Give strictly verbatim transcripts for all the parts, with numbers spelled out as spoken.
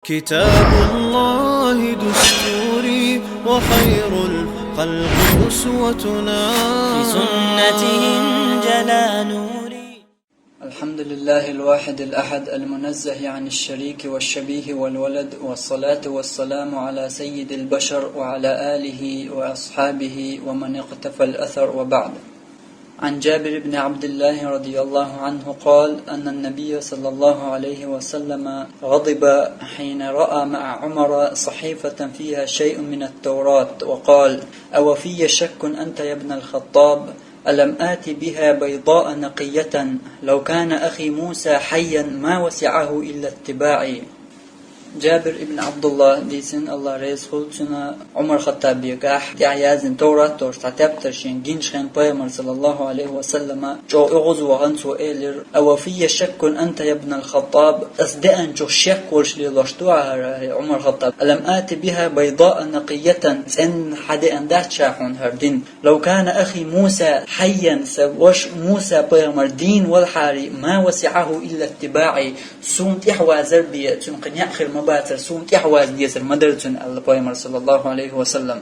كتاب الله دستوري وخير الخلق أسوتنا. بسنته انجلى نوري. الحمد لله الواحد الأحد المنزه عن الشريك والشبيه والولد، والصلاة والسلام على سيد البشر وعلى آله وأصحابه ومن اقتفى الأثر، وبعد. عن جابر بن عبد الله رضي الله عنه قال أن النبي صلى الله عليه وسلم غضب حين رأى مع عمر صحيفة فيها شيء من التوراة وقال: "أوفي شك أنت يا ابن الخطاب؟ ألم آت بها بيضاء نقية، لو كان أخي موسى حيا ما وسعه إلا اتباعي". Джабир ибн Абдуллах дийцина, Аллах реза хуьлда цунна, Ӏумар Хаттабегахь тӀехь яздина Товрат долуш цхьа тептар шен гиначу хенахь Пайхамар, саллаллаху Ӏалайхи ва саллама, чӀогӀа оьгӀазвахана, цо элира: "أوفي شك أنت يا ابن الخطاب؟ Ас деанчух шек волуш лелош ду ахьа хӀара, хӀай Ӏумар Хаттаб? ألم آت بها بيضاء نقية؟ ЦӀенна хьан деана дац ша хьуна хӀара дин? لو كان أخي موسى حيا, сан ваша Муса пайхамар дийна валахьара, ما وسعه إلا اتباعي, суна тӀаьхьавазар бен, цуьнан кхин некъ хир ма бацара, суна тӀаьхьаваза дезар ма дара цуьнан", аьлла Пайхамар, саллаллаху Ӏалайхи ва саллам.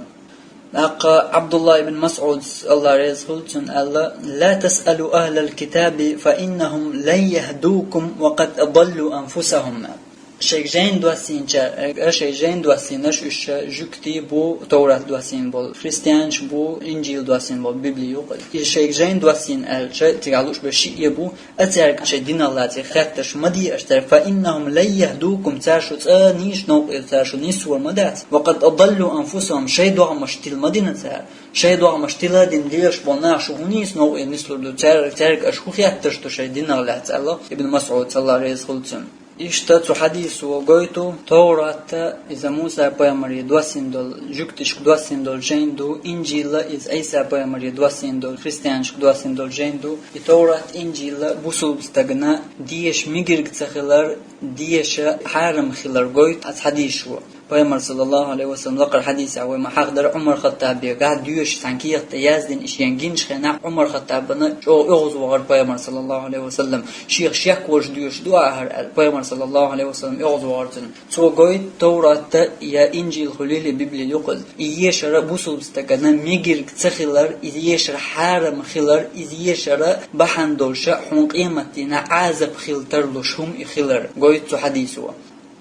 ТӀаккха Ӏабдуллах ибн МасӀуда, Аллах реза хуьлда цунна, аьлла: "لا تسألوا أهل الكتاب فإنهم لن يهدوكم وقد أضلوا أنفسهم". Шайга жайна доссийначара, шайга жайна доссийнарш уьш жуьгтий бу Товрат доссийна болу, христианаш бу Инжил доссийна болу, Библи юкъа. И шайга жайна доссийна аьлча, цигахь лууш берш шиъ бу, а цаьрга шайн динах лаьцна хеттарш ма де аша цаьрга, فإنهم لن يهدوكم, цара шу цӀа нийса новкъа, цара шу нисвар ма дац, وقد أضلوا أنفسهم, шайн догӀмаш тила ма дина цара. Шайн догӀмаш тила а дина лелаш болу нах шу хӀун нийса новкъа нислур ду, цаьрга, цаьрга аша хӀун хеттарш ду шайн динах лаьцна, аьлла Ибн МасӀуда, Аллах реза хуьлда цунна. Иштта цу хьадисо гойту, Товрат иза Муса пайхамаре доссийна долу, жуьгташка доссийна долу жайна ду, Инжил иза Ӏийса пайхамаре доссийна долу, христианашка доссийна долу жайна ду. И Товрат, Инжил бусулба стагана деша мегар ца хилар, деша хьарам хилар гойту оцу хьадисо. Пайхамар, саллаллаху Ӏалайхи ва саллам, лакхара хьадисехь вай ма хьахадара, Ӏумар Хаттабегахь доьшуш цхьана кехат тӀе яздина, и шен гиначу хенахь Ӏумар Хаттабана чӀогӀа оьгӀазвахара Пайхамар, саллаллаху Ӏалайхи ва саллам. Шех шек волуш доьшуш ду ахьа хӀара аьлла, Пайхамар, саллаллаху Ӏалайхи ва саллам, оьгӀазвахара цунна. Цо гойту, Товрат я Инжил хуьлийла, Библи юкъа иза, и ешар бусулба стагана мегар ца хилар, и ешар хьарам хилар, и ешар бахьана долуша хьуна къематдийнахь Ӏазап хила тарлуш хӀума и хилар гойту цу хьадисо.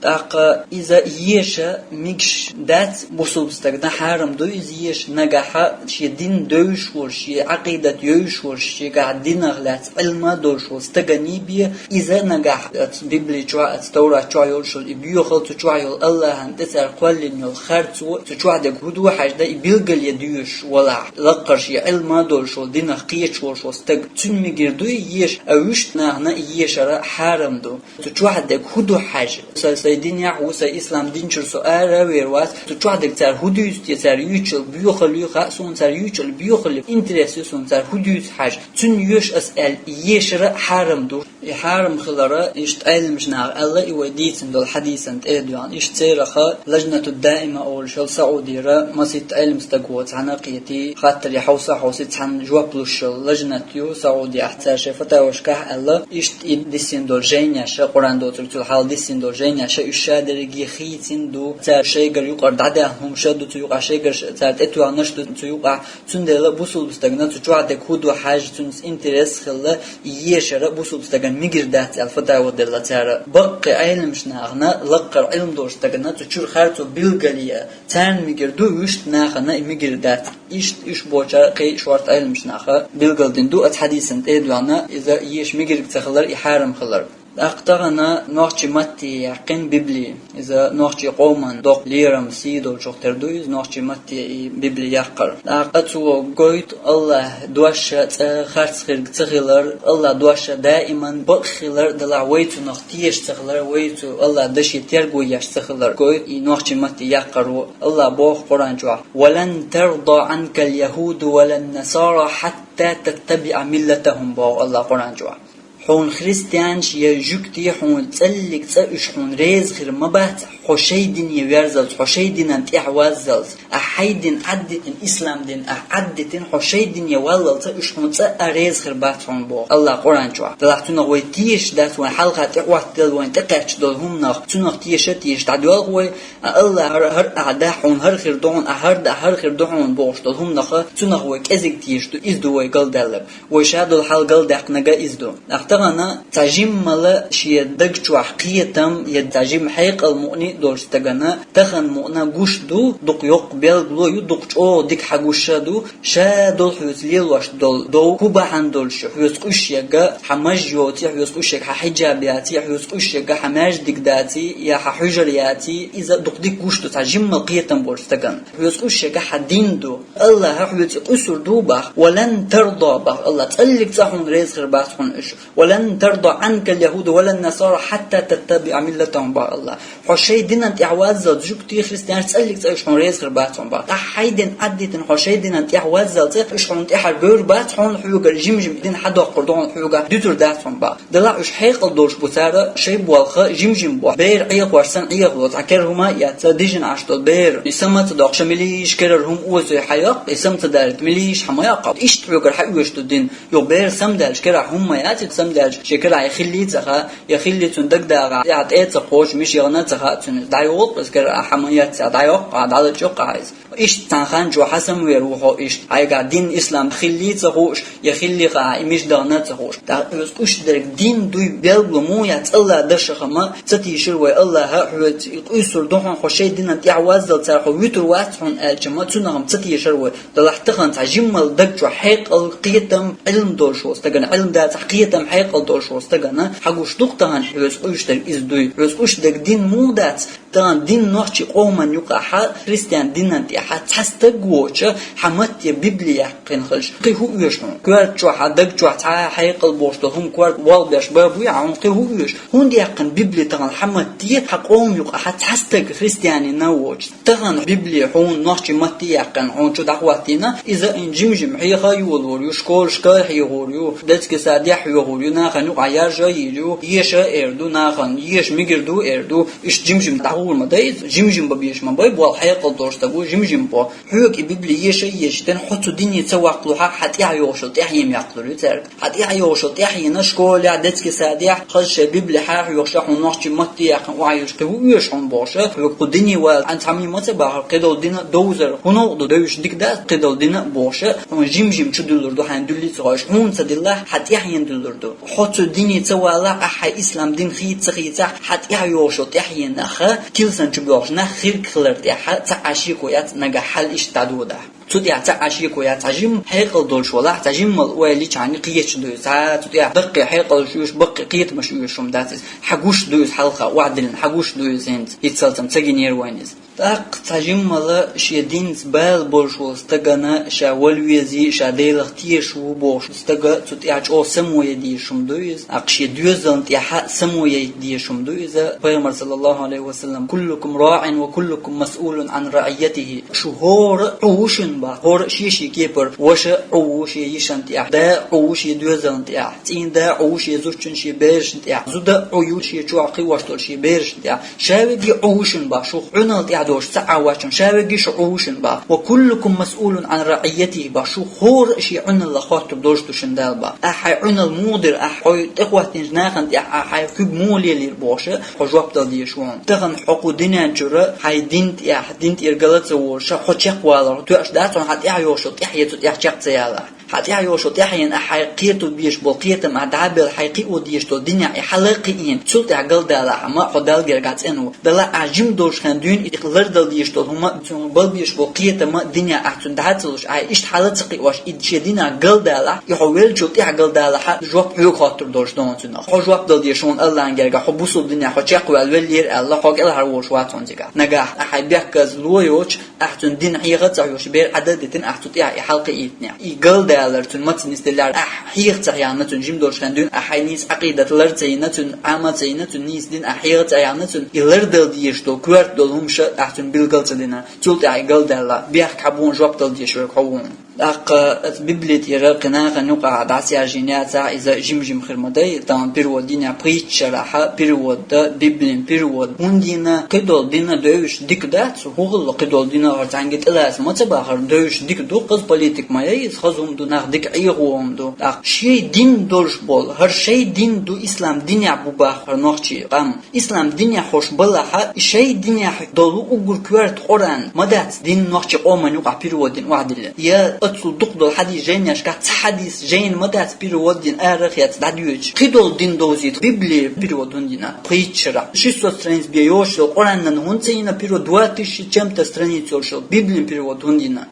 ТӀаккха иза еша мегаш дац бусулба стагана, хьарам ду иза еша, нагахь шен дин девзаш волуш, шен Ӏакъидат йовзаш волуш, шегахь динах лаьцна Ӏилма а долуш волу стагана бен, иза нагахь оцу Библи чохь, оцу Товрат чохь йолуш йолу и боьхалла, цу чохь йолу Аллахьан тӀе цара кхоьллина йолу харцо, цу чохь дерг хӀун ду хьаьжда, и билгал ян доьшуш валахь, лакхара шен Ӏилма а долуш волу, динах кхеташ волуш волу стаг, цуьнан мегар ду и еша, а вуьшта нахана и ешар хьарам ду. Цу чохь дерг хӀун ду хьаьжа? Со сайн динехь ву, сайн ислам дин чуьра со ара а вер вац. Цу чохь дерг цара хӀун дуьйцу те, цара юьйцуш йолу боьхалла юй хаьа суна, цара юьйцуш йолу боьхалла, интерес ю суна, цара хӀун дуьйцу хьаьжа. Цуьнан йоьш аса аьлла, и ешар а хьарам ду. И хьарам хилар, иштта Ӏеламчу наха аьлла, и вай дийцина долу хьадисана тӀе а доьгӀна. Иштта церах Лажнату Даима олуш йолу Саудера масийтта Ӏеламстаг воцу, цхьаьна кхетий, хаттаре хьовса а хьовсий, цхьаьна жоп луш йолу лажнат ю Саудехь. Цара шайн фатавашкахь аьлла, иштта и диссина долу жайнаш, Къуръан доцург, цул хьалха диссина долу жайнаш, уьш ша дерриге хийцина ду. Цара шайгара юкъара дӀадаьхна хӀумаш а ду цу юкъахь, шайгара ш-, цара тӀетоьхнарш ду цу юкъахь. Цундела бусулба стагана цу чохь дерг хӀун ду хьаьжа, цуьнца интерес хилла, и ешар бусулба стагана мегар дац аьлла фатава делла цара. Баккхий Ӏеламчу нахана, лакхара Ӏилма долчу стагана цу чуьра харцо билгал ян, царна мегар ду, вуьшта нахана и мегар дац. Иштта уьш бохучара кхин а шорта Ӏеламчу наха билгалдина ду, оцу хьадисана тӀе а доьгӀна, иза еша мегар ца хилар, и хьарам хилар. ТӀаккха тахана нохчийн матте яьккхина Библи. Иза нохчийн къоман доккха лерам, сий долчух тера ду иза, нохчийн матте и Библи яккхар. ТӀаккха цо гойту Аллахь дош цкъа харц хирг ца хилар, Аллахь дош даиман бакъ хилар, делахь вай цунах теша ца хилар, вай цу Аллахь даше терго еш ца хилар гойту и нохчийн матте яккхаро. Аллахь боху Къуръан чохь: «ولن ترضى عنك اليهود ولا النصارى حتى تتبع ملتهم», боху Аллахь Къуръан чохь. Хьуна христианаш я жугтий хьуна цӀаллиг цӀа уьш хьуна реза хир ма бац, хьо шай дине верзалц, хьо шай динан тӀехь ваззалц, а хьай дин Ӏаддитин, ислам дин а Ӏаддитин, хьо шай дине валлалца уьш хьуна цӀа а реза хир бац хьуна боху Аллах Къуран чохь. Делахь цунах вай тешаш дац, вайн хьалха тӀе Ӏоттаделла, вайн тӀекхаьчча долу хӀуманах, цунах теша теша дӀадоьлху вай, а Аллах хӀара, хӀара ахь да хьуна, хӀара хир ду хьуна, а хӀара да хӀара хир ду хьуна бохуш долу хӀуманах, цунах вай кӀезиг теша ду, иза ду вай галдаьлларг. Вай шадолу хьал галдаьккхинарг иза ду. Ахь тахана цхьа жиммала шен даг чохь кхетам я цхьа жимма хьекъал мукъане а долчу стагана, тахана мукъана гуш ду, дукха йоккха белгало ю, дукха чӀогӀа дика хьагуш а ду, ша долу хьоьца лелош долу дов хӀун бахьана долуш ю, хьоьца къуьш егга хьан маж йоций, хьоьца къуьш егга хьан хьиджаб яций, хьоьца къуьш егга хьан маьждиг даций, я хьан хьуьжар яций, иза дукха дика гуш ду цхьа жиммала кхетам болчу стагана. Хьоьца къуьш егга хьан дин ду. Аллаха хьоьца и къуьсур ду бах, ва лан тарда бах, Аллах цӀаллиг цӀа хьуна реза хир бац хьуна уьш. Ва лан тарда Ӏанка ал-яхӀуду ва лан насара хьатта таттабиӀа миллатахӀум бах Аллах. Хьо шай динан тӀехь ваззалц, жугтий христианаш цӀаллиг цӀа уьш хьуна реза хир бац хьуна бах. Ахь хьай дин Ӏаддитина, хьо шай динан тӀехь ваззалца уьш хьуна тӀаьхьара бевр бац хьуна, хьоьгара жим-жим дин хьадоккхур ду хьуна, хьоьгахь дуьтур дац хьуна бах. Делахь уьш хьекъал долуш бу цара шай болх жим-жим боху. Бер Ӏехош санна Ӏехало, цхьа кара хӀума а эцна, дижина Ӏаш долу бер, и сама ца доккхуш, милийша керара хӀума озой хьайоккху, и сама ца даьлча, милийша хьан ма йоккху. Иштта хьоьгара хьаоьшуш ду дин. Юха бер самадаьлча, керахь хӀума ма яц, самадаьлча, шен керахь я хиллий ца хаьа, я хиллий цунна дагадагӀахь, я тӀе а ца кхочу, миша яхана а ца хаьа цуьнан. ДӀайолу иза кара, ахь хьан ма яц, дӀайоккху, дӀалачкъа ахь иза. Иштта цхьана хан чохь хьан самавер ву хьо иштта? Хьайгахь дин ислам хиллий ца хууш, я хиллий хаьа, и миша дахана а ца хууш. ТӀаккха хьоьца къуьш дерг дин дуй белгало муха яц, Аллах дашахама ца тийшира вай Аллаха, хьоьца и къуьсур ду хьуна, хьо шай динан тӀехь ваззалца хьо вуьтур вац хьуна аьлча-ма, цунахма ца тийшира вай. Делахь тахана цхьа жиммала даг чохь хьекъал, кхетам, Ӏилм долуш волу стагана, Ӏилм дацахь, кхетам, хьекъал долуш волу стагана, хьагуш ду-кх тахана хьоьца къуьш дерг иза дуй. Хьоьца къуьш дерг дин муха дац? Тахана дин нохчийн къоман юкъахьа, христиан динан тӀехьа цхьа стаг воцуш, хьан матте Библи яьккхина хилча, кхин хӀун оьшу хьуна? Коьрта чохь, хьан даг чохь цхьа а хьекъал болуш долу хӀума корта болх беш бан буй хьуна, кхин хӀун оьшу? ХӀунда яьккхина Библи тахана хьан матте, хьан къоман юкъахьа цхьа стаг христианин воцуш? Тахана Библи хьуна нохчийн матте яьккхина, хьуна чу дӀахӀоттийна, иза ин жим-жим хьеха а йолор ю, школашка а хьехор ю, детский садехь а хьоьхур ю, нахана юкъахь яржа а йийр ю, еша а эр ду, нахана еша мегар ду эр ду, иштта жим-жим дӀахӀур ма дай иза, жим-жим бан безаш ма бай, болх хьекъал долуш стаг ву, жим-жим бо. Хьоьга и Библи еша а ешийтина, хьо цу дине ца ваккхалурхьама, хьан тӀаьхьа йогӀуш йолу тӀаьхьенаш яккхалур ю цаьрга. Хьан тӀаьхьа йогӀуш йолу тӀаьхьенаш школехь, детский садехь, хаза шайн Библи хьахоьхуш, хьуна нохчийн матте яьккхина охьайуьйсуш, кхин хӀун оьшу хьуна бохуш, хьоьга кху дине вала, хьан цхьаммо ма ца бахара, кхидолу дина а довзар, хӀун новкъа ду, девзаш дика дац, кхидолу дина а бохуш, хьуна жим-жим чу дуьллур ду, хьайна дуьллий ца хууш, хьуна ца диллахь, хьан тӀаьхьенна дуьллур ду. Хьо цу дине ца валахь, ахь хьайн ислам дин хийца ца хийцахь, хьан тӀаьхьа йогӀуш йолу тӀаьхьенах, килсан чу боьлхуш нах хирг хилар тӀехь, цхьа а шеко яц, нагахь хьал иштта дӀадодахь. Цу тӀехь цхьа а шеко яц, цхьа жимма хьекъал долуш валахь, цхьа жиммал ойла йичхьана кхеташ ду иза. Цхьа цу тӀехь даккхий хьекъалш оьшу, баккхий кхетамаш оьшу хӀума дац иза. Хьан гуш ду иза хьалха, охьадиллина, хьан гуш ду иза хӀинца, хӀинццалц-м ца гинера вайна иза. ТӀаккха цхьа жиммала шен динца бала болуш волу стагана ша вала везий, ша Делах тешаш ву бохуш стага цу тӀехь чӀогӀа само ян дезаш хӀума ду иза. ТӀаккха шен доьзална тӀехьа само яйта дезаш хӀума ду иза. Пайхамар, саллаллаху Ӏалайхи ва саллам: «Куллукум раӀин ва куллукум масъулун Ӏан раӀиятихи». Шу хӀора а Ӏу ву шуна бах, хӀора а шен-шен кепара, ваша а Ӏу ву шен йишина тӀехь, да а Ӏу ву шен доьзална тӀехь, цӀийнда а Ӏу ву шен зудчун, шен берашна тӀехь, зуда а Ӏу ю шен чохь кхиош долу шен берашна тӀехь. Ша вегий Ӏу ву шуна бах, шух Ӏуьнал тӀехь долуш ца Ӏа ваьчча, ша вегий шу Ӏу ву шуна бах. «Ва куллукум масъулун Ӏан раӀиятихи» бах, шу хӀора а шен Ӏуьналлах хоттур долуш ду шуна Дала бах. Ахь хьайн Ӏуьнал муха дира, ахь хьо тӀехӀоттийначу нахана тӀехь ахь хьайн куьг муха лелийра бохуш, хьо жоп дала дезаш ву хьуна. Тахана хьо кху дуьнен чуьра хьайн дин тӀехь, дин тӀера гала ца волуш, хьо чекхвалар тоьаш дац хьуна, хьан тӀехь йогӀуш йолу тӀаьхье цу тӀехь чекх ца ялахь. Хьан тӀехь йогӀуш йолу тӀаьхьенна ахь хьайн кхето безаш болу кхетам, ахь дӀабелла хьайн кхио дезаш долу динехь и хьала а кхиийна, цул тӀехь галдалахь, амма хьо Далла гергахь цӀена ву. Далла ахь жима долуш хенна дуьйна и лардала дезаш долу хӀума, цунна бала безаш болу кхетам а динехь ахь цунна дӀа а ца луш, ахь иштта хьала а ца кхиош, и шен динехь галдалахь, и хьо веллачул тӀехь галдалахь, жоп хьоьга хоттур долуш ду хьуна цунах. Хьо жоп дала дезаш ву хьуна Аллахьан гергахь, хьо бусулба динехь хьо чекхваьлла веллера аьлла, хьо кӀелхьарволуш вац хьуна цигахь. Нагахь ахь хьайн бехказло йоцуш, ахь цуьнан дин хьеха а ца хьоьхуш, бер Ӏа дан а дитина, ахь цу тӀехь и хьал кхиийтинехь. И галдалар цуьнан маца нисделлехь, ахь хьеха ца хьехна цуьнан жима долуш хенна дуьйна, ахь хьайн нийса Ӏакъидат лар ца йина цуьнан, Ӏама ца йина цуьнан, нийса дин ахь хьеха ца хьехна цуьнан, и лардала дезаш долу, коьрта долу хӀумаш ахь цуьнан билгал ца дина. Цул тӀехь и галдаьлла, бехк хьан бу хьуна, жоп дала дезаш верг хьо ву хьуна. ТӀаккха аса Библи тӀера кхин нахана юкъахь дӀасаяьржина яцахь, иза жим-жим хир ма дай, тахана перевод динехь, пхийтта шарахь перевод да, Библин перевод. ХӀунда дина, кхидолу дина девзаш дика дац, хӀун хилла кхидолу дина, хӀара цхьаьнгге тӀелаца ма ца бахара, девзаш дика ду, хаза политик ма яй иза, хаза хӀума ду, нах дика Ӏехо хӀума ду. ТӀаккха шен дин долуш болу, хӀара шайн дин ду, ислам динехь бу бахара нохчий къам. Ислам динехь хӀорш балахь, и шайн динехь долу уггар коьрта Къуръан ма дац дин нохчи къоман юкъахь перевод дина охьадилла. Я оццул дукха долу хьадис жайнашкахь цхьа хьадис жайна ма дац перевод дина, арахь яц дӀадоьдуш. Кхидолу дин довзийта Библи перевод хӀунда дина? Пхийтта шарахь. Шестьсот страниц бен йолуш йолу Къуръанан хӀунда ца йина перевод, два тысячи чем-то страниц йолуш йолу Библин перевод хӀунда дина?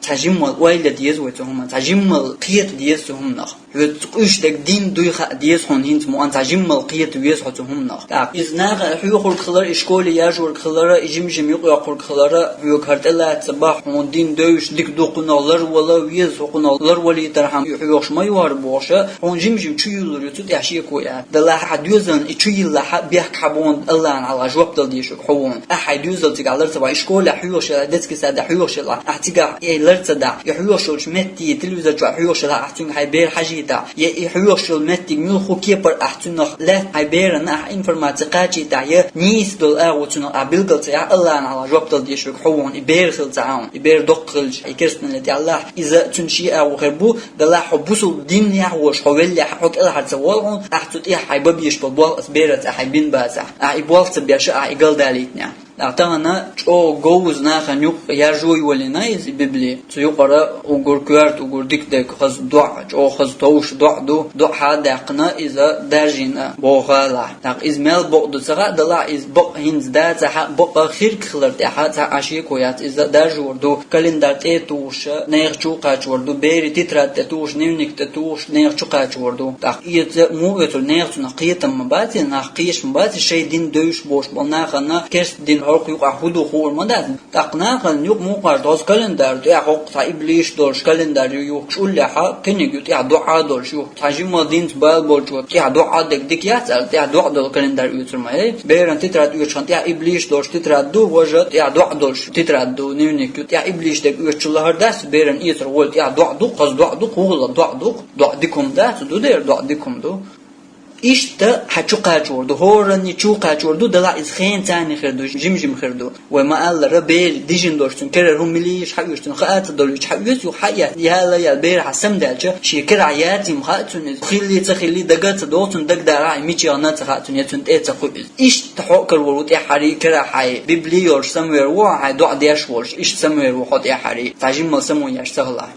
Цхьа жиммал ойла деза вай цу хӀуманна, цхьа жиммал кхета деза цу хӀуманах. Хьоьца къуьйсург дин дуй хаа деза хьуна хӀинца ма-, цхьа жиммал кхета веза хьо цу хӀуманах. ТӀаккха иза наха хьоьхург хилара, и школе яржорг хилара, и жим-жим юкъайоккхург хилара, хьоьга хӀара тӀелаца бахьа хьуна дин девзаш дика ду, кхунах ларвала веза, хьо кхунах ларвалийтархьама хьоьхуш ма ю хӀара бохуша, хьуна жим-жим чу юьллур ю цу тӀехь шеко яц. Делахь ахь доьзална и чу йиллахь, бехк хьан боху, Аллахьан хьалха жоп дала дезаш верг хьо ву хьуна. Ахь хьайн доьзал цигахь лар ца бахь, и школехь хьоьхуш елахь, детский садехь хьоьхуш елахь, ахь цигахь и лар ца дахь, и хьоьхуш йолчу метте, телевизор чохь хьоьхуш елахь, ахь цуьнга хьайн бер хьажийтахь, я и хьоьхуш йолу меттиг муьлхха кепара ахь цуьнах лаьтта, хьайн берана ахь информаци кхачийтахь, я нийса долу агӀо цуьнах ахь билгал ца яхь, Аллахьан хьалха жоп дала дезаш верг хьо ву хьуна, и бер хила ца Ӏа хьуна, и бер доккха хилча, и керстаналле тӀехь лахь, иза цуьнан шен агӀо хир бу, Делахь хьо бусулба динехь волуш, хьо веллехь, хьо кӀелхьара ца волу хьуна, ахь цу тӀехь хьайн бан безаш болу болх аса бераца ахь хьайн бина бацахь. Ахь и болх ца беш, ахь и галдалийтинехь. Ахь тахана чӀогӀа говза нахана юкъа яржо йолийна иза Библи. Цу юкъара уггар коьрта, уггар дика дерг хаза доӀа, чӀогӀа хаза товш доӀа ду. ДоӀа хьа а даьккхина, иза даржийна боху гӀалахь. ТӀаккха иза мел бакъ ду ца хаьа, делахь иза бакъ хӀинца дацахь а, бакъ хирг хилар тӀехь а цхьа а шеко яц, иза даржор ду. Календарь тӀе а тухуш, нехан чу а кхачор ду, берийн тетрадь тӀе тухуш, дневник тӀе тухуш, нехан чу кхачор ду. ТӀаккха иза муха оьцур, нехан цунах кхетам ма баций, нах кхеташ ма баций, шайн дин девзаш болуш болу нахана керста дин хӀокху юкъахь хӀун ду хуур ма дац. ТӀаккха нахана юкъа мукъаш дозу календарь ду, тӀехь хӀокху цхьа иблиш долуш календарь ю юхкуш уллехь, кхиниг ю тӀехь доӀа долуш юхкуш. Цхьа жимма динца бала болчо тӀехь доӀа дерг дика яц аьлла, тӀехь доӀа долу календарь оьцур ма яй. Беран тетрадь оьцуш хана тӀехь иблиш долуш тетрадь ду, важа тӀехь доӀа долуш тетрадь ду, дневник ю. ТӀехь иблиш дерг оьцуш лахьар дац, беран эцар гӀоле тӀехь доӀа ду, хаза доӀа ду, кхухула доӀа ду, доӀа дика хӀума дац, ду дера доӀа дика хӀума ду. Иштта хьан чу кхачор ду, хӀоранна чу кхачор ду, делахь иза хенан царна хир ду, жим-жим хир ду. Вай ма-аллара, бер дижина долуш цуьнан керара хӀума мила йиш хьаоьцу, цуьнан хаа ца долуьйтуш хьаоьцу, юха хьа а яц, яла ял бер хьан самадаьлча, шен керахь яций ма хаьа цунна иза. Хилли ца хилли, дага ца догӀу цунна, дагадара хьан мичахь на ца хаьа цунна, я цунна тӀе а ца кхуьу иза. Иштта хьо а карор ву тӀехьарий, керахь хьайн Библи йолуш самавер ву, хьайн доӀа деш волуш, иштта самавер ву хьо тӀехьарий. Цхьа жимма самавеш ца хилахь.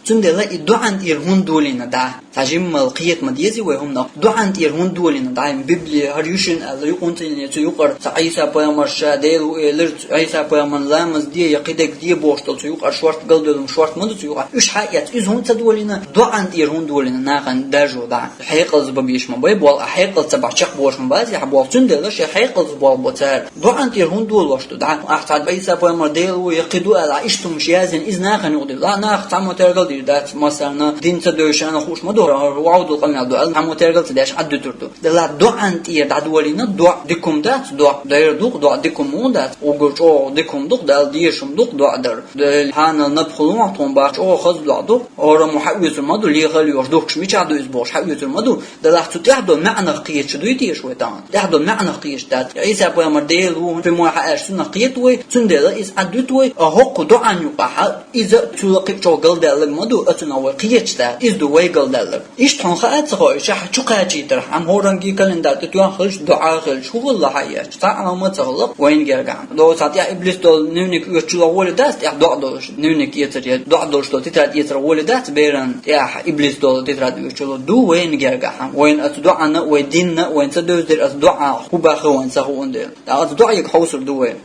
Цундела и доӀан тӀера хӀунда долийна дӀа? Цхьа жиммал кхета ма дезий вай хӀуманах. ДоӀан тӀера хӀунда долийна дӀа? Библи хӀара ю шуна аьлла, юкъанца йина цу юкъара цхьа Ӏийса пайхамар ша Дела ву элира, Ӏийса пайхамарна ламаз де, я кхидерг де бохуш долу цу юкъара шорта галдевлла шорта ма ду цу юкъахь. Уьш хьа а эцна, иза хӀунда ца долийна? ДоӀан тӀера хӀунда долийна нахана даржо дӀа? Хьекъалца бан беш ма бай болу, а хьекъалца бан чекхболуш ма бац, яхь болу. Цундела шайн хьекъалца болх бо цара. ДоӀан тӀера хӀунда долуш ду дӀа? Ахь цхьа Ӏийса пайхамар Дела ву, я кхин ду аьлла, ахь иштта хӀумаш яздина, иза нахана юкъа дилла. Нах цхьаммо тергал дийр дац, массарна дин ца девзаш нах хууш ма ду, хӀара вовдал къамел ду аьлла, цхьаммо тергал ца деш, Ӏаддуьтур ду. Делахь доӀан тӀера дӀадолийна, доӀа дика хӀума дац, доӀа дера ду-кх, доӀа дика хӀума муха дац, уггар чӀогӀа дика хӀума ду-кх, Далла дезаш хӀума ду-кх доӀа дар. Делахь хьанал наб хуьлу хьуна бохуш, чӀогӀа хаза доӀа ду-кх. ХӀораммо хьаоьцур ма ду, лехалла йолуш духкуш мичахь ду иза бохуш хьаоьцур ма ду. Делахь цу тӀехь долу маьӀнах кхеташ дуй теша вай тахана? ТӀехь долу маьӀнах кхеташ дац. Ӏийса пайхамар Дела ву, прямой хьаьрчина цунах кхета вай, цундела иза Ӏаддуьту вай, а хӀокху доӀан юкъахь иза цул а кхин чӀогӀа галдаьлларг ма ду, а цунах вай кхеташ дац. Иза ду вай галдаьлларг. Иштта хьуна хаа ца хоуьйтуш, хьан чу кхачийтархьама, хӀоранге календарь тӀе тоьхна хилча, доӀа хилча, хӀун хилла хьан эцча, цхьа а хӀума ца хилла вайна гергахь. Доцу цхьа тӀехь иблис долу дневник оьцуш чула гӀоле дац, тӀехь доӀа долуш дневник эцар, я доӀа долуш долу тетрадь эцар гӀоле дац, беран тӀехь иблис долу тетрадь оьцуш чула ду вайна гергахь. Вайна оцу доӀана, вай динна, вайна ца девзадира оцу доӀа хӀун боху вайна ца хууна дела. ТӀаккха оцу доӀега хьовсур ду вай.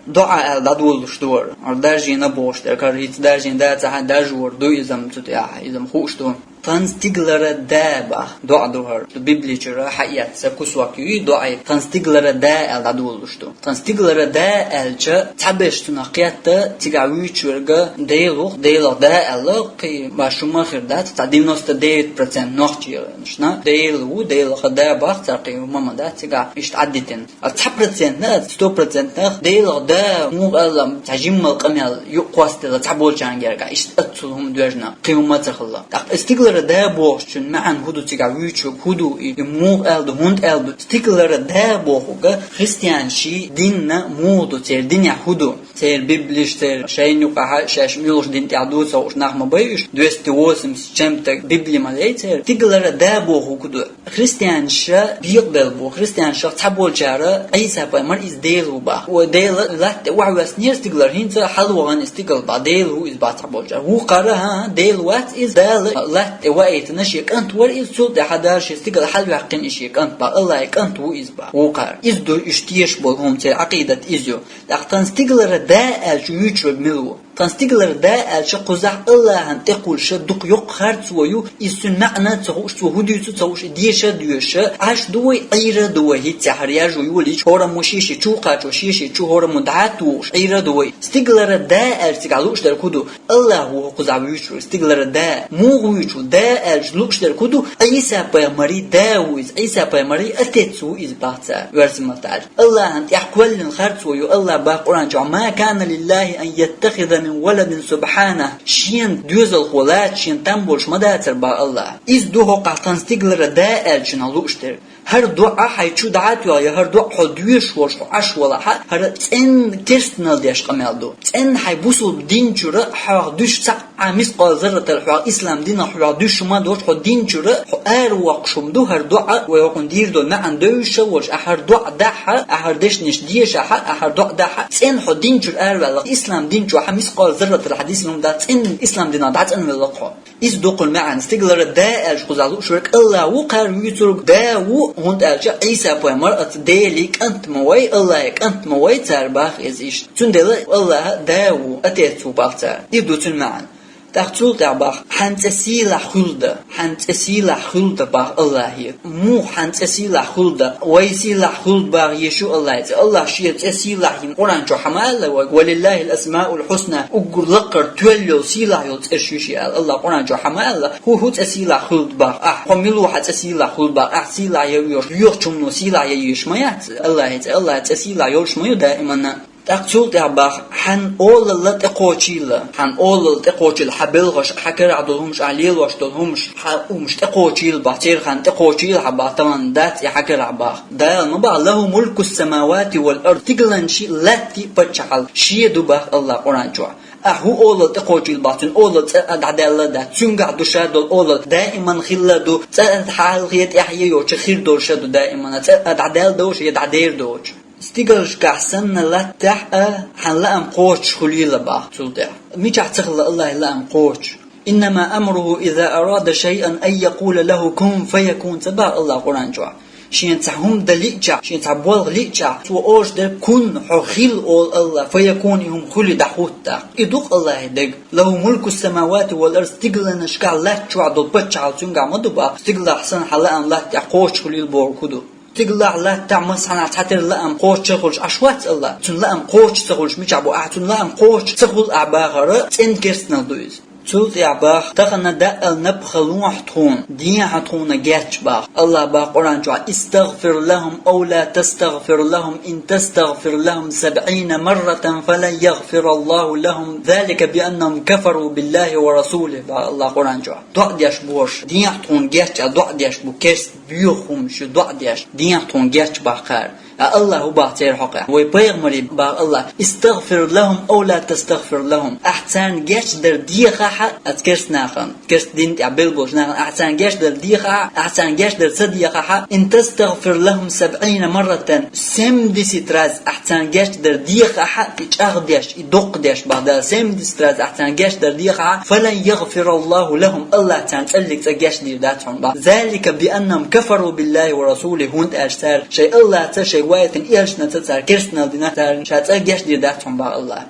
ДоӀа аьлла дӀадолуш ду хӀара. ХӀара даржийна бохуш дерг, хӀара хӀинца даржийна дацахь а, даржор ду иза-м цу тӀехь, иза-м хууш ду. Тхан стигалара да бах, доӀа ду хӀара. Библичура хьаэцца кусок ю и доӀа. Тхан стигалара да аьлла дӀадолалуш ду. Тхан стигалара да аьлча, цхьаберш цунах кхетта, цигахь вуьйцуш верг Дела ву, Делах да аьлла, кхин баш хӀума хир дац, цхьа девяносто девять процент нохчий шна. Дела ву, Делах да бах, цара кхин хӀума ма дац, цигахь иштта Ӏаддитина. А цхьа процентнах, сто процентнах Делах да, муха аьлла, цхьа жиммал къамел юкъ кхоссаделла цхьаболчарна гергахь, иштта аццул хӀума доьжна, кхин хӀума ца хилла. ТӀаккха стигалара да бохучун маьӀна хӀун ду, цигахь вуьйцург хӀун ду, и, и муха аьлла ду, хӀунда аьлла ду? Стигалара да бохург христианаший динна муха ду, церан динехь хӀун ду? Церан Библиш, церан шайна юкъахь шаьш муьлхачу дин тӀехь ду ца хууш нах ма бай уьш, двести восемьдесят с чем-то Библи ма лей церан. Стигалара да бохург хӀун ду? Христианаш бекъабелла бу, христианашах цхьаболчара Ӏийса пайхамар иза Дела ву бах. Вай Дела латта тӀе охьавоьссинера стигалара, хӀинца хьалавахана иза стигала бах, Дела ву иза бах цхьаболчара. Вукхара, хӀан, Дела вац иза, Дала латта тӀе ваийтина шен кӀант вара иза, цул тӀаьхьа Дала шен стигала хьалаваьккхина и шен кӀант бах, АллахӀан кӀант ву иза бах. Вукхара. Иза ду уьш тешаш болу хӀума, церан Ӏакъидат иза ю. ТӀаккха тхан стигалара да аьлча вуьйцург мила ву? Тхан стигалара да аьлча, кхузахь АллахӀан тӀекхуьлуш дукха йоккха харцо ю, иза цуьнан маьӀна а ца хууш, цо хӀун дуьйцу ца хууш, и деша а доьша, Ӏаш ду вай, Ӏийра а ду вай, хӀинцца хӀара яжо йолийча, хӀораммо шен-шен чу кхачо, шен-шен чу хӀораммо дӀа а тухуш, Ӏийра а ду вай. Стигалара да аьлча цигахь лууш дерг хӀун ду? АллахӀ ву кхузахь вуьйцург, стигалара да. Муха вуьйцу да аьлча лууш дерг хӀун ду? Ӏийса пайхамарий да ву иза, Ӏийса пайхамарий отец ву иза бах цара, оьрсийн маттахь аьлча. АллахӀан тӀехь кхоьллина харцо ю, АллахӀ бах Къуръан чохь: «ما كان لله أن يتخذ من ولد سبحانه». Шена доьзалхо лаца, шена там болуш ма дацара бах АллахӀ. Иза ду хӀокхахь тхан стигалара да аьллачунах лууш дерг. ХӀара доӀа хьайн чу дӀа а тоьхна, я хӀара доӀа хьо доьшуш волуш, хьо Ӏаш валахь а, хӀара цӀенна керстанал деш къамел ду. ЦӀенна хьайн бусулба дин чуьра хьох дуьсуш цхьаъ а мискъал зарратал хьох ислам динах хьох дуьсуш хӀума доцуш, хьо дин чуьра хьо аравоккхуш хӀума ду хӀара доӀа, вай хӀокхуьнан дийр долу маьӀна девзаш а волуш, ахьа хӀара доӀа дахь а, ахьа хӀара дешнаш деша а, ахьа хӀара доӀа дахь а, цӀенна хьо дин чуьра араваьлла, ислам дин чохь мискъал зарратал хьан дисина хӀума дац, цӀенна ислам динах дӀацӀанвелла хьо. Иза ду кхуьнан маьӀна, стигалара да аьлча кхузахь лууш верг АллахӀ ву, кхара вуьйцург да ву, хӀунда аьлча Ӏийса пайхамар оцу Делан кӀант ма вай, АллахӀан кӀант ма вай цара бах иза иштта. Цундела АллахӀ а да ву, отец ву бах цара. Иза ду цуьнан маьӀна. ТӀаккха цул тӀаьхьа бах: «Хьан цӀе сийлахь хуьлда, хьан цӀе сийлахь хуьлда», бах АллахӀе. Муха хьан цӀе сийлахь хуьлда? Вай сийлахь хуьлда бах езаш ю АллахӀан цӀе. АллахӀ шен цӀе сийлахь йина Къуръан чохь хьан ма аьлла вайга: «ولله الأسماء الحسنى», уггар лакхара тоьлла йолу, сийлахь йолу цӀераш ю шен аьлла. АллахӀ Къуръан чохь хьан ма аьлла: «ХӀун, хӀун цӀе сийлахь хуьлда бах ахь? Хьо мила ву хьан цӀе сийлахь хуьлда бах ахь? Сийлахь ян йоьшу, йоьхучунна сийлахь ян йоьшу ма яц АллахӀан цӀе. АллахӀан цӀе сийлахь йолуш ма ю даиманна». ТӀаккха цул тӀаьхьа бах: «Хьан олалла тӀекхочийла, хьан олалла тӀекхочийла, хьан белхаш, хьан карахь долу хӀумаш, ахь лелош долу хӀумаш, хьан хӀумаш тӀекхочийла бах, церан хан тӀекхочийла хьан бах, тахана дац и хьан карахь бах». Дала ма бах: «له ملك السماوات والأرض», стигаланчий, латтий паччахьалла шен ду бах АллахӀ Къуръан чохь. Ахь хӀун олалла тӀекхочийла бах, цуьнан олалла цӀа а дӀадаьлла дац, цуьнгахь ду ша долу олалла, даиман хилла ду, цӀа а хьалхе тӀаьхье йоцуш хир долуш а ду даиман, цӀа а дӀадаьлла доцуш я дӀадер доцуш. Стигалшкахь санна латтахь а, хьан лаам кхочуш хуьлийла бах цул тӀаьхьа. Мичахь ца хилла АллахӀан лаам кхочуш? «إنما أمره إذا أراد شيئا أن يقول له كن فيكون», ца бах АллахӀ Къуръан чохь? Шена цхьа хӀума дан лиъчахь, шена цхьа болх лиъчахь, цо олуш дерг: «Кун, хьо хила», олу АллахӀа, «фаякун», и хӀума хуьлий, дӀахӀутту тӀаккха. И ду-кх АллахӀан дерг. «له ملك السماوات والأرض», стигаланашкахь, латта чохь долу паччахьалла цуьнгахь ма ду бах. Стигалахь санна хьан лаам латтахь кхочуш хуьлийла бохург хӀун ду? Стигалахь латтахь массанхьа цхьатерра лаам кхочуш ца хуьлуш Ӏаш вац АллахӀ? Цуьнан лаам кхочуш ца хуьлуш мичахь бу ахь? Цуьнан лаам кхочуш ца хуьлу ахь бахара цӀена керстанал ду иза. Цул тӀаьхьа бах: «Тахана даъал напха лохьа тхуна, дехьа тхуна геч», бах. АллахӀа бах Къуръан чохь: «استغفر لهم أو لا تستغفر لهم إن تستغفر لهم سبعين مرة فلن يغفر الله لهم ذلك بأنهم كفروا بالله ورسوله», бах АллахӀа Къуръан чохь. «ДоӀа деш бу хӀорш, дехьа тхуна геч», аьлла, доӀа деш бу, керст боьха хӀумнаш ю доӀа деш, дехьа тхуна геч бах кхара. А АллахӀа хӀун бах церан хьокъехь? Вай пайхамаре бах АллахӀа: «استغفر لهم أو لا تستغفر لهم». Ахь царна гечдар дехахь а, оцу керст нахана, керст дин тӀехь белла болчу нахана, ахь царна гечдар дехахь а, ахь царна гечдар ца дехахь а, «إن تستغفر لهم سبعين مرة», семьдесят раз ахь царна гечдар дехахь а, и чӀагӀдеш, и доккхадеш бах Дала, семьдесят раз ахь царна гечдар дехахь а, «فلن يغفر الله لهم», АллахӀа царна цӀаллиг цӀа гечдийр дац хьуна бах. «ذلك بأنهم كفروا بالله ورسوله», хӀунда аьлча цара шайн АллахӀаца, шайн ваийтина элчанца цара керстанал дина, царна ша цӀа гечдийр дац хьуна бах АллахӀа.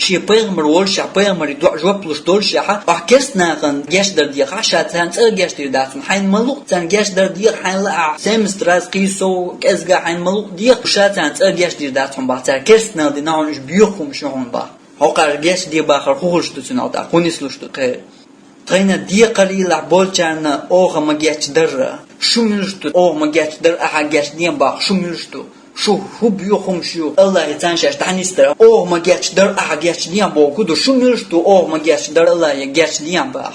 Шен пайхамар воллушехь, пайхамаре доӀа жоп луш доллушехь, ахь керста нахана гечдар дехахь, ша царна цӀа гечдийр дац хьуна. Хьайна ма луъу царна гечдар деха, хьайна лаахь, семьдесят раз кхийсов кӀезга хьайна ма луъу деха, ша царна цӀа гечдийр дац хьуна бах. Цара керста нах дина хьуна уьш боьха хӀумаш ю хьуна бах. ХӀокхара гечдийр бахар хӀун хуьлуш ду цуьнан тӀаккха? ХӀун нислуш ду кхеран? Тхайна декхарийлахь болчарна оха ма гечдарра. Шу муьлш ду, оха ма гечдар, ахьа гечден бах, шу муьлш ду? Шу хӀун боьха хӀумаш ю, Аллахье царна шаьш дӀанисдар? Оха ма гечдар, ахьа гечден боху ду, шу муьлш ду, оха ма гечдар, Аллахье гечден бах.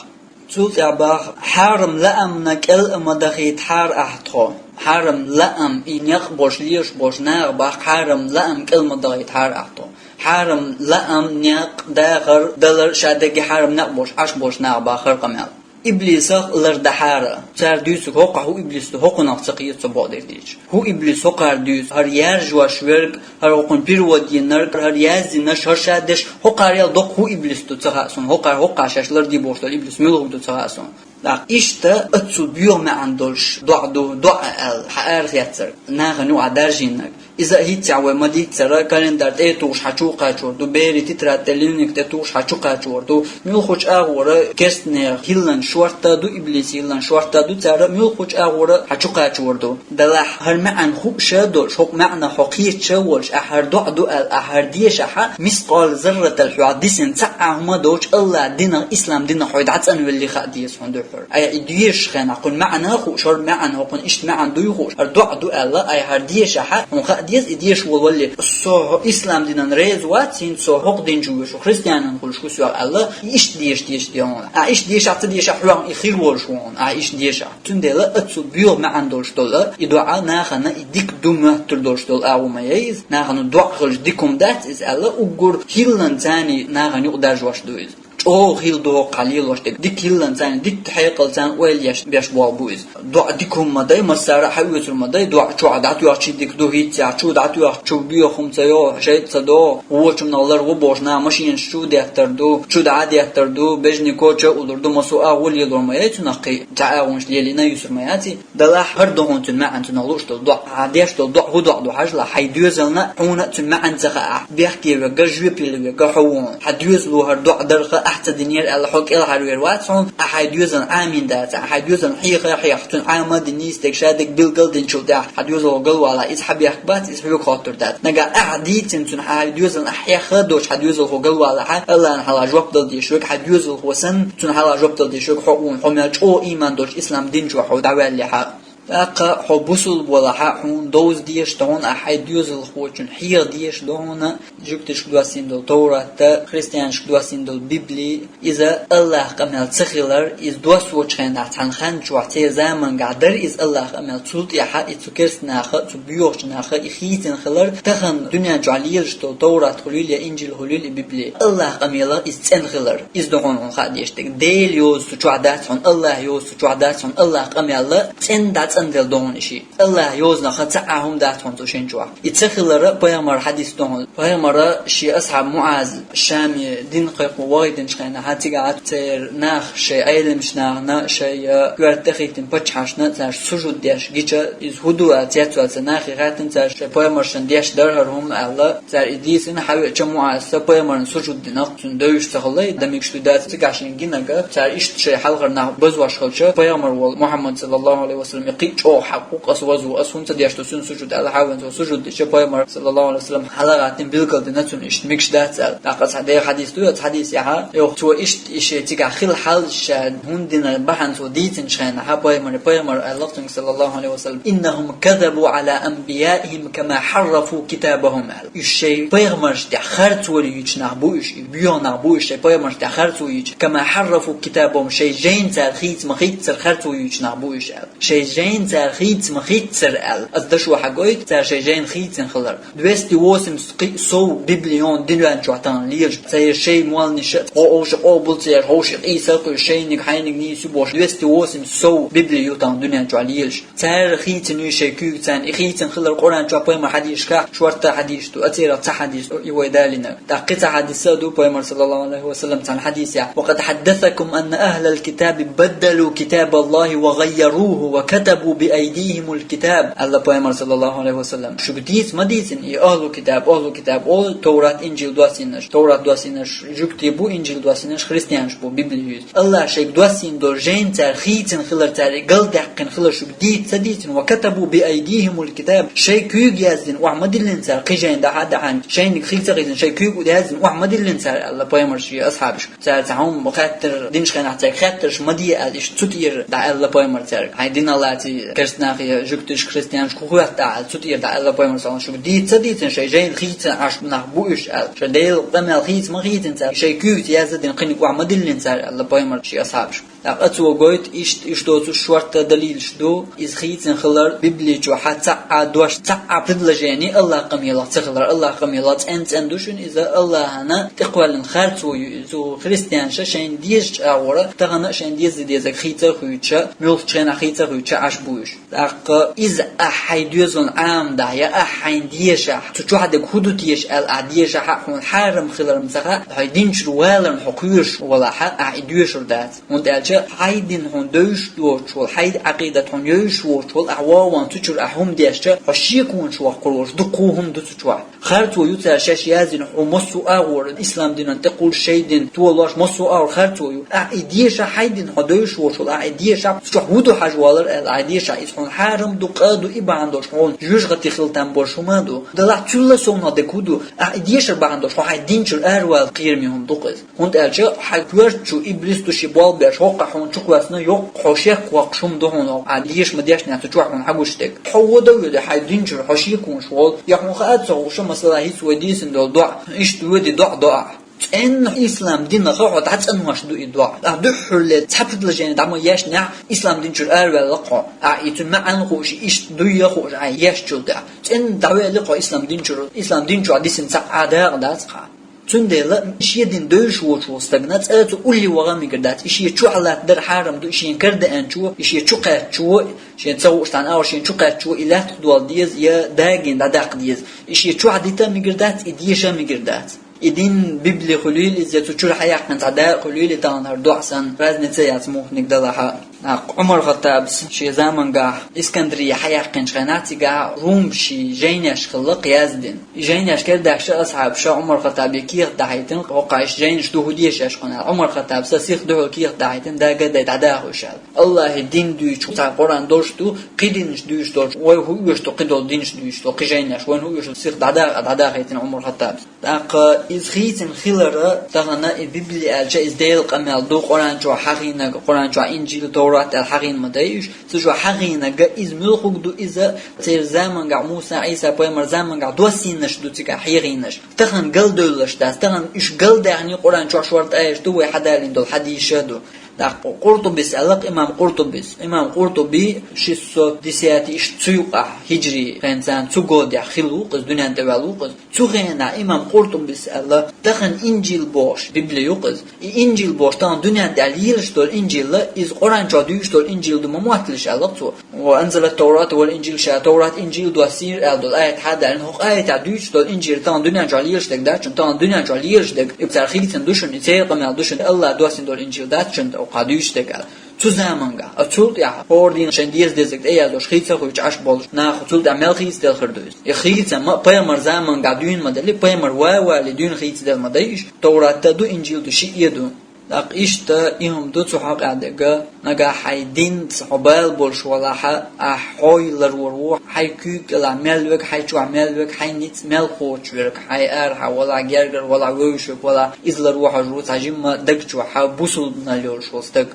Цул тӀаьхьа бах: хьарам лаамна кӀел а ма дахийтахьара ахь тхо. Хьарам лаам, и некъ болуш, лелаш болчу наха бах, хьарам лаам кӀел ма дахийтахьара ахь тхо. Хьарам лаам, некъ, дахар, далар, ша дерриге хьарам некъ болуш, Ӏаш болчу наха бах хӀара къамел. Иблисах лардахьара. Цара дуьйцург хӀокхахь хӀун иблис ду, хӀокхунах ца кхета цо боху дерг дийцича. ХӀун иблис хӀокхара дуьйцу? ХӀара яржош верг, хӀара хӀокхунна перевод йинарг, хӀара яздинарш, хӀара ша деш, хӀокхарел доккха хӀун иблис ду ца хаьа суна, хӀокхара, хӀокхахь шаьш лардийр болуш долу иблис муьлха ду ца хаьа суна. ТӀаккха иштта оццул боьха маьӀна долуш доӀа ду, доӀа аьлла, хьан арахецнарг, нахана юкъахь даржийнарг. Иза а хӀинццехь вай ма-дийццара, календарь тӀе а тухуш хьан чу а кхачор ду, берийн тетрадь тӀе, дневник тӀе тухуш хьан чу а кхачор ду. Муьлххачу агӀора керстанех хиллан шорта а ду, иблисан хиллан шорта а ду, цара муьлххачу агӀора хьан чу кхачор ду. Делахь хӀара маьӀна хууш а долуш, хӀокху маьӀнах хьо кхеташ а волуш, ахь хӀара доӀа ду аьлла, ахь хӀара дешахь, мискъала зарратал хьоьгахь дисина цхьа а хӀума доцуш, Аллахьан динах, ислам динах хьо дӀацӀанвелли хаа деза хьуна дуьххьара. Айхьа и доьшуш хенахь, кхуьнан маьӀна а хууш, хӀара маьӀна хӀокхуьнан иштта маьӀна дуй хууш, хӀара доӀа ду аьлла, айхьа хӀара дешахь, хьуна хаа деза и дешаш волу валле. Со хӀо-, ислам динан реза вац, хӀинца со хӀокху дин чу вуьсуш, христианан хуьлуш ву соьга аьлла, и иштта деша дезаш де хьуна. Ахь иштта дешахь ца дешахь, хьоьгахь и хир волуш ву хьуна, ахь иштта дешахь. Цундела оццул боьха маьӀна долуш долу и доӀа нахана и дика ду моьттур долуш долу агӀо ма яй иза. Нахана доӀа хилча дика хӀума дац иза аьлла, уггар хилланца нахана юкъадаржош ду иза. ЧӀогӀа хилла ду хӀокхахь лелош дерг. Дика хилланца, дика хьекъалца ойла еш беш болх бу иза. ДоӀа дика хӀума ма дай, массара а хьаоьцур ма дай, доӀа чохь дӀатоьхча дика ду, хӀинццехь чу дӀатоьхча чу боьха хӀума ца йогӀу, шайтӀа ца догӀу, вочунах лар ву бохуш, наха машинаш чу деттар ду, чу дӀа а деттар ду, бежнико ча а уллур ду, массо а агӀо лелор ма яй цунах кхин, цхьа агӀонаш лелийна юьсур ма яц и. Делахь хӀара ду хьуна цуьнан маьӀна, цунах лууш долу доӀа. Ахьа деш долу доӀа хӀун доӀа ду хьажалахь, хьайн доьзална а, хьуна а цуьнан маьӀна ца хаахь, бехке верг а, жоьпалла верг а хьо ву хьуна. Хьан доьзало хӀара доӀа дарх ахь ца динера аьлла, хьо кӀелхьарвер вац хьуна, ахьа хьайн доьзална Ӏамийна дац, ахьа хьайн доьзална хьеха а хьеха, цуьнан Ӏамадан нийса дерг, ша дерг билгал динчул тӀаьхьа хьан доьзало галвалахь, иза хьан бехк бац, иза хьоьга хоттур дац. Нагахь ахьа дийцина цуьнан хьан доьзална ахь хьеха а доцуш, хьан доьзалхо галвалахь, Аллахьан хьалха жоп дала дезаш верг, хьан доьзалхо санна, цуьнан хьалха жоп дала дезаш верг хьо ву хьуна, хьо мел чӀогӀа ийман долчу ислам дин чохь хьо дӀаваьллехь а. ТӀаккха хьо бусулба валахь а, хьуна довза дезаш ду хьуна, ахьа хьайн доьзалхочун хьеха дезаш ду хьуна, жуьгташка доссийна долу Товрат а, христианашка доссийна долу Библи, иза Аллахьан къамел ца хилар, иза доссочу хенахь цхьана хан чохь церан заманчохь дара иза Аллахьан къамел, цул тӀаьхьа и цу керста наха, цу боьхачу наха и хийцина хилар, тахана дуьнен чохь лелаш долу Товрат хуьлийла я Инжил хуьлийла и Библи, Аллахьан къамелах иза цӀена хилар. Иза ду хьуна хьуна хаа дезаш дерг. Дела йоза цу чохь дац хьуна, Аллахь йоза цу чохь дац хьуна, Аллахьан къамел цӀена дӀацӀанделла ду хьуна и шиъ. Аллахьан йозанах цхьа а хӀума дац хьуна цу шен чохь. И ца хилар пайхамаран хьадис ду хьуна. Пайхамара шен асхьаб МуӀаз Шаме дин кхайкхо вахийтинчу хенахь, цигахь церан наха шайн Ӏеламчу нахана, шайн коьрта тӀехиттина паччахьашна цара сужуд деш гича, иза хӀун ду аьлла цецваьлла цу нахе хаьттина цара, шайн пайхамаршна деш дара хӀара хӀума аьлла. Цара и дийцина, хьавеача МуӀаза пайхамарна сужуд динарг цунна девзаш ца хилла, дан мегаш ду дац цигахь шена гинарг, цара иштта шайн хьалхара нах базош хилча, пайхамар волу Мухьаммад саллаллаху Ӏалайхи ва саллам, и кхин а чӀогӀа хьакъ ву-кх аса вазво, аса хӀунда ца деш ду цунна сужуд аьлла, хьавеана цо сужуд дича, пайхамар саллаллаху Ӏалайхи ва саллам хьалагӀаттина билгалдина цунна иштта мегаш дац аьлла. ТӀаккха цхьа дера хьадис ду, оцу хьадисехь, йоху цо иштта и шен цигахь хилла хьал ша хӀунда дина бахьана цо дийцинчу хенахь, пайхамаре, пайхамара аьлла цуьнга саллаллаху Ӏалайхи ва саллам: «Иннахум казабу Ӏала анбияихим кама хьаррафу китабахум», аьлла. Уьш шайн пайхамаршна тӀехь харцо йуьйцуш нах бу уьш, и боьха нах бу уьш шайн пайхамаршна тӀехь харцо йуьйцуш. «Кама хьаррафу китабахум», шайн жайна цара хийца ма хийццара харцо йуьйцуш нах бу уьш аьлла. Шайн жайна цара хийца ма хийццара аьлла. Аса дашо хьагойту цара шайн жайна хийцина хилар. Двести восемьдесят кхин а сов Библи ю хьуна дуьнен чохь тахана лелаш. Церан шайн молланаша, хӀо-, хӀовша къобал ца еш, хӀовша къийса а кхуьйсуш, шайниг хьайниг нийса ю бохуш, двести восемьдесят сов Библи ю тахана дуьнен чохь лелаш. Цара хийцина ю шайн куьйга царна, и хийцина хилар Къуръан чохь, пайхамаран хьадисашкахь шортта хьадис ду, а церах цхьа хьадис ду и вай далийнарг. ТӀаккха кхин цхьа хьадис а ду, пайхамар саллаллаху Ӏалайхи ва саллам цхьана хьадисехь: «Ва къад хьаддасакум анна ахӀлал китаби баддалу китабаллахӀи ва гӀаййарухӀу ва катабу وكتبوا بأيديهم الكتاب, аьлла пайхамар, саллаллаху алейхи ва саллям. Шуга дийца ма дийцина и ахлу китаб, ахлу китаб олу Таврат, Инжил доссийнаш, Таврат доссийнаш жуьгтий бу, Инжил доссийнаш христианаш бу, Библи ю иза. Аллаха шайга доссийна долу жайна цара хийцина хилар, цара галдаьккхина хилар шуга дийца ца дийцина, وكتبوا بأيديهم الكتاب, шайн куьйга яздина охьа ма диллина цара кхин жайна, дӀа-дӀа, шайниг хийца хийцина, шайн куьйга яздина охьа ма диллина цара, аьлла пайхамар шен асхьабашка. Цара цхьа хӀума хаттар динчу хенахь цаьрга хаттарш ма де аьлла, иштта цу тӀера дӀааьлла пайхамар цаьрга. Хьайн дин а лаций, керста нахе, жуьгташка, христианашка хӀун хоьтту аьлла, цу тӀера дӀааьлла пайхамар, саллаллаху алейхи ва саллям, шуьга дийца ца дийцина, шайн жайна хийцина Ӏаш нах бу уьш аьлла. Шайн Делан къамел хийца ма хийцина цара, шайн куьйгаца яздина кхиниг охьа ма диллина цара аьлла пайхамар шен асхьабашка. ТӀаккха цо гойту иштта, иштта доцуш шорта далилаш ду, иза хийцина хилар Библи чохь цхьа а дош, цхьа а предложени Аллахьан къамелах ца хилар. Аллахьан къамелах цӀен-цӀен ду шуна иза, Аллахьана тӀекхоьллина харцо ю иза. Цу христианаша шайна дезачу агӀора, тахана а шайна деза дезарг хийца а хуьйцуша, муьлххачу хенахь хийца а хуьйцуша Ӏаш бу уьш. ТӀаккха иза ахь хьайн доьзална Ӏамадахь, я ахь хьайна дешахь, цу чохь дерг хӀун ду теша аьлла ахь дешахь а, хьуна хьарам хилар-м ца хаьа, хьайн дин чуьра валарна хьо кхоьруш валахь а, ахь и доьшур дац. ХӀунда аьлча хьайн дин хьуна девзаш доцуш волу, хьайн Ӏакъидат хьуна евзаш воцуш волу ахь вогӀу ван цу чуьра ахь хӀума дешча, хьо шеконаш воккхур волуш дукха хӀума ду цу чохь. Харцо ю цара шаьш яздина, хьо массо а агӀор, ислам динан тӀе кхуллуш шайн дин толош массо а агӀор харцо ю. Ахь и дешахь, хьайн дин хьо девзаш воцуш волу ахь и дешахь, цу чохь хӀун ду хьажа валар аьлла ахь дешахь, иза хьуна хьарам ду, къа ду, и бахьана долуш хьуна жоьжахати хила там болуш хӀума ду. Делахь цул а совнаха дерг хӀун ду? Ахь и дешар бахьана долуш хьо хьайн дин чуьра аравала кхераме хӀума ду-кх иза. ХӀунда аьлча хьайн коьрта чу иблис ду шен болх беш, хӀоккхахь хьуна чукхоьссина, йоккха хьо шек воккхуш хӀума ду хьуна, ахь деша ма дешнехь цу чохь хьуна хьагуш дерг. Хьо вон дан а велахь, хьайн дин чуьра хьо шеконаш волу, я хьуна хаа а ца хууш, масала, хӀинца вай дийцина долу доӀа, иштта воьди доӀа до ахь. ЦӀенна ислам динах хьо дӀацӀанвеш ду и доӀа. Ахь дуьххьарле цхьа предложени дӀа ма ешнехь, ислам дин чуьра араваьлла-кх хьо. Ахь и цуьнан маьӀна хууш, иштта дуй а хууш, ахь ешначул тӀаьхьа. ЦӀенна дӀаваьлла-кх хьо ислам дин чуьра, ислам дин чохь дисина цхьа а дакъа дац-кх хьан. Цундела шен дин девзаш воцуш волу стагана цӀа а ца улле ваха а мегар дац. И шен чохь латтадар хьарам ду, и шена кара деанчо, и шен чу кхаьччо, шена ца хууш цхьана агӀор шена чу кхаьччо, и лаьттах дола деза, я дагийна дӀадаккха деза. И шен чохь дита а мегар дац, и деша а мегар дац. И дин Библи хуьлийла иза, я цу чуьра хьаяьккхина цхьа дакъа хуьлийла, и тахана хӀара доӀа санна, разница яц муьлханиг далахь а. ТӀаккха Ӏумар-Хаттабас шен замангахь Искандрия хьаяьккхинчу хенахь, цигахь румбашийн жайнеш хилла-кх яздина. И жайнеш кара даьхча, асхьабаша Ӏумар-Хаттабе кехат дӀахьийтина, хӀокхахь иштта жайнаш ду, хӀун деша шуна аьлла. Ӏумар-Хаттабас сиха дуьхьал кехат дӀахьийтина, дага а дай, дӀадаха уьш аьлла. Аллахьан дин дуьйцуш цхьа Къуръан долуш ду, кхин динаш дуьйцуш долуш, вай хӀун оьшу ду кхидолу динаш дуьйцуш долу, кхин жайнеш, вайна хӀун оьшу, сиха дӀадаха, дӀадахийтина Ӏумар-Хаттабас. ТӀаккха иза хийцина хилар, тахана и Библи аьлча, иза Делан къамел ду, Къуръан чохь хьахийнарг, Къуръан чохь Инжил, Таврат аьлла хьахийна ма дай уьш. Цу чохь хьахийнарг иза муьлханиг ду, иза церан замангахь, Муса, Ӏийса пайхамар замангахь доссийнаш ду цигахь хьахийнаш. Тахана галдевллаш дац, тахана уьш галдаьхний, Къуръан чохь шорта аяташ ду, вай хьадалийна долу хьадисаш а ду. ТӀаккха Къуртубис аьлла-кх, имам Къуртубис. Имам Къуртуби шестьсот десятый, иштта цу юкъахь, хиджри хенахь цу годехь хилла ву-кх иза, дуьненна тӀеваьлла ву-кх иза. Цу хенахь имам Къуртубис аьлла, тахана Инжил бохуш, Библи ю-кх иза. И Инжил бохуш, тахана дуьненна тӀехь лелаш долу Инжил, иза Къуръан чохь дуьйцуш долу Инжил ду ма мотталаш, аьлла-кх цо. «وأنزل التوراة والإنجيل», ша Таврат, Инжил доссийра аьлла долу аят хьадалийна, хӀокху аятехь дуьйцуш долу Инжил тахана дуьнен чохь лелаш дерг дац шуна, тахана дуьнен чохь лелаш дерг, и цара хийцина ду шуна, и церан къамел ду шуна, Аллахь доссийна долу Инжил дац шуна, хӀокхахь дуьйцуш дерг аьлла. Цу замангахь, а цул тӀаьхьа хӀора дийнахь шайн деза дезарг тӀеяздеш, хийца хуьйцуш Ӏаш болуш нах, цул тӀаьхьа мел хийцаделла хир ду иза. И хийца ма, пайхамар замангахь дуьйна ма делли, пайхамар ван а валале дуьйна хийцаделла ма дай уьш, Таврат а ду, Инжил ду, шиъ а ду. ТӀаккха иштта и хӀума ду цу хьокъехь дерг, нагахь хьайн динца хьо бала болуш валахь, ахь хьо ларвар ву, хьайн куьйга кӀелахь мел верг, хьайн чохь мел верг, хьайн ницкъ мел кхочуш верг, хьайн арахьа валахь, гергара валахь, вевзаш верг валахь, иза ларво хьожур ву цхьа жимма даг чохь бусулбанал йолуш волу стаг.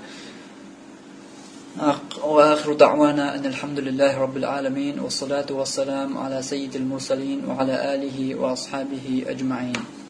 وآخر دعوانا أن الحمد لله رب العالمين، والصلاة والسلام على سيد المرسلين وعلى آله وأصحابه أجمعين.